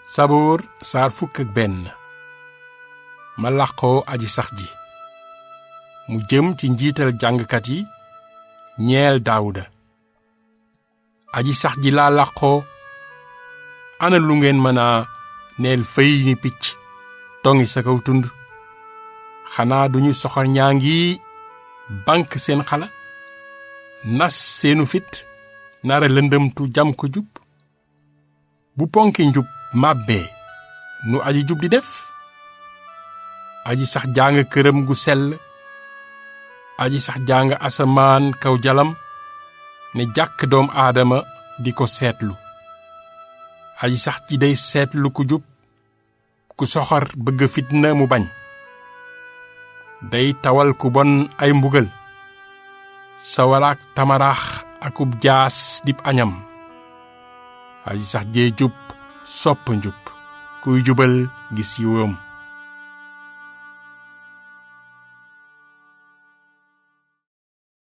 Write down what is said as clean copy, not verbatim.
saboor saar fukk ak benn. ma làqoo aji sax ji mu jëm ci njiital jàngkat yi ñeel daawuda. aji sax ji laa làqoo, ana lu ngeen mën a neel fëy ni picc tongi sa kaw tund. xanaa duñu soxor ñaa ngi bank seen xala, nas seenu fit nara lëndëmtu jam ko jub. bu ponki njub màbbee nu aji jub di def. aji sax jàng këram gu sell, aji sax jàng asamaan kaw jalam ne jàkk doom aadama di ko seetlu. aji sax ji day seetlu ku jub, ku soxor bëgg fitna mu bañ. day tawal ku bon ay mbugal, sawaraak tamaraax akub jaas dib añam. aji sax jee jub sopp njub, kuy jubal gis yiwam.